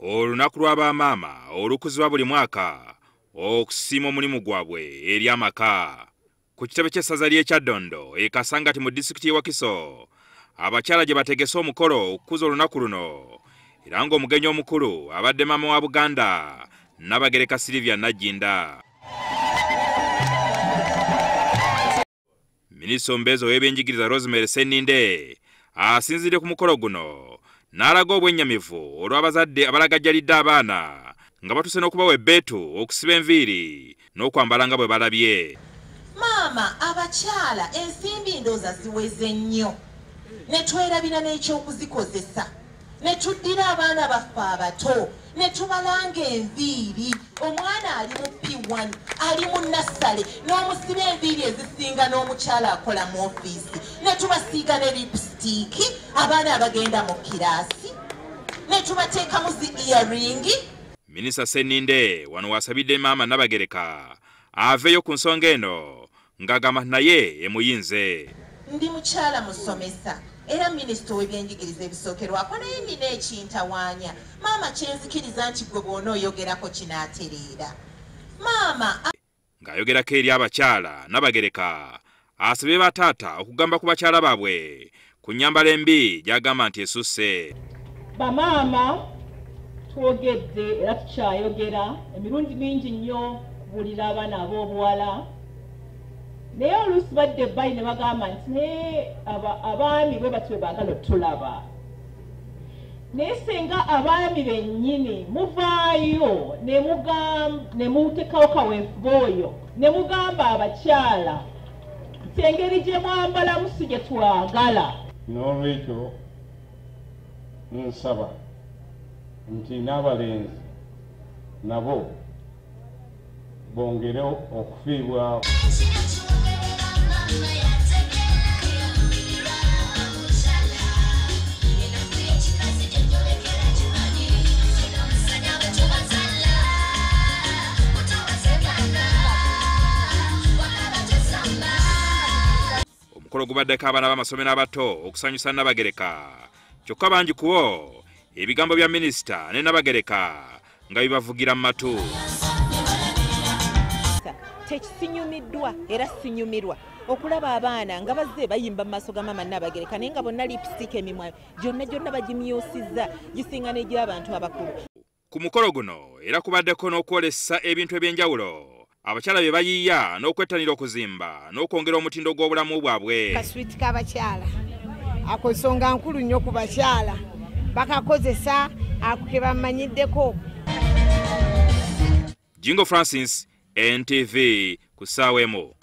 Olunaku lw'abamaama olukuzibwa buli mwaka okusiima omulimu gwabwe eri amaka. Ku kitebe ky'essaza ly'e Kyaddondo e Kasangati mu disitulikiti y'e Wakiso, abakyala gye bategese omukolo okukuza olunaku luno, era ng'omugenyi omukulu abadde maama wa Buganda Nnabagereka Sylvia Nagginda. Minisita omubeezi ow'ebyenjigiriza Rosemary Sseninde asinziridde ku mukolo guno n'alaga obwennyamivu olw'abazadde abalagajjalidde abaana nga batuuse n'okubawa ebbeetu okusiba enviiri n'okwambala nga bwe balabye. Maama, abakyala ensimbi ndooza ziweze nnyo ne twerabira n'ekyokuzikozesa, ne tuddira abaana baffe abato ne tubalanga enviiri. Omwana ali mu P1, ali mu nassale, n'omusiba enviiri ezisinga n'omukyala akola mu ofiisi, ne tubasiiga ne lipstick abaana abagenda mu kiraasi, ne tubateekamu zi earring. Minisita Sseninde wano wasabidde maama Nnabagereka aveeyo ku nsonga eno ng'agamba naye emuyinze. Ndi mukyala musomesa era minisita ow'ebyenjigiriza ebisookerwako, naye nina ekintawaanya maama kyenzikiriza nti gwe bw'onooyogerako kinaatereera. Maama ng'ayogerako eri abakyala, Nnabagereka asabye bataata okugamba ku bakyala baabwe ku nnyambala embi gy'agamba nti esusse. Bamaama twogedde era tukyayogera emirundi mingi nnyo kubuulira abaana ab'obuwala, naye oluusi badde ebbali ne bagamba nti naye abaami bwe batyo baagala otulaba. Naye singa abaami bennyini muvaayo ne muteekawo kaweefube oyo ne mugamba abakyala nti engeri gye mwambalamu si gye twagala. N'olwekyo nsaba nti n'abalenzi nabo bongere okufiibwa. Omukolo gubaddeko abaana b'amasomero abato okusanyusa Nnabagereka, kyokka bangi ku bo ebigambo bya minisita ne Nnabagereka nga bibavugira mu matu. Tekisinyumiddwa era sinyumirwa okulaba abaana nga bazze bayimba mu maaso ga maama Nnabagereka, naye nga bonna lipstick emimwa gyonna gyonna bagimyusizza gisinga n'egy'abantu abakulu. Ku mukolo guno era kubaddeko n'okwolesa ebintu eby'enjawulo abakyala bye bayiiya n'okwettanira okuzimba n'okwongera omutindo gw'obulamu bwabwe. Kaswiti k'abakyala ako nsonga nkulu nnyo ku bakyala, bakakozesa ako ke bamanyiddeko. Jingo Francis, NTV, ku ssaawa emu.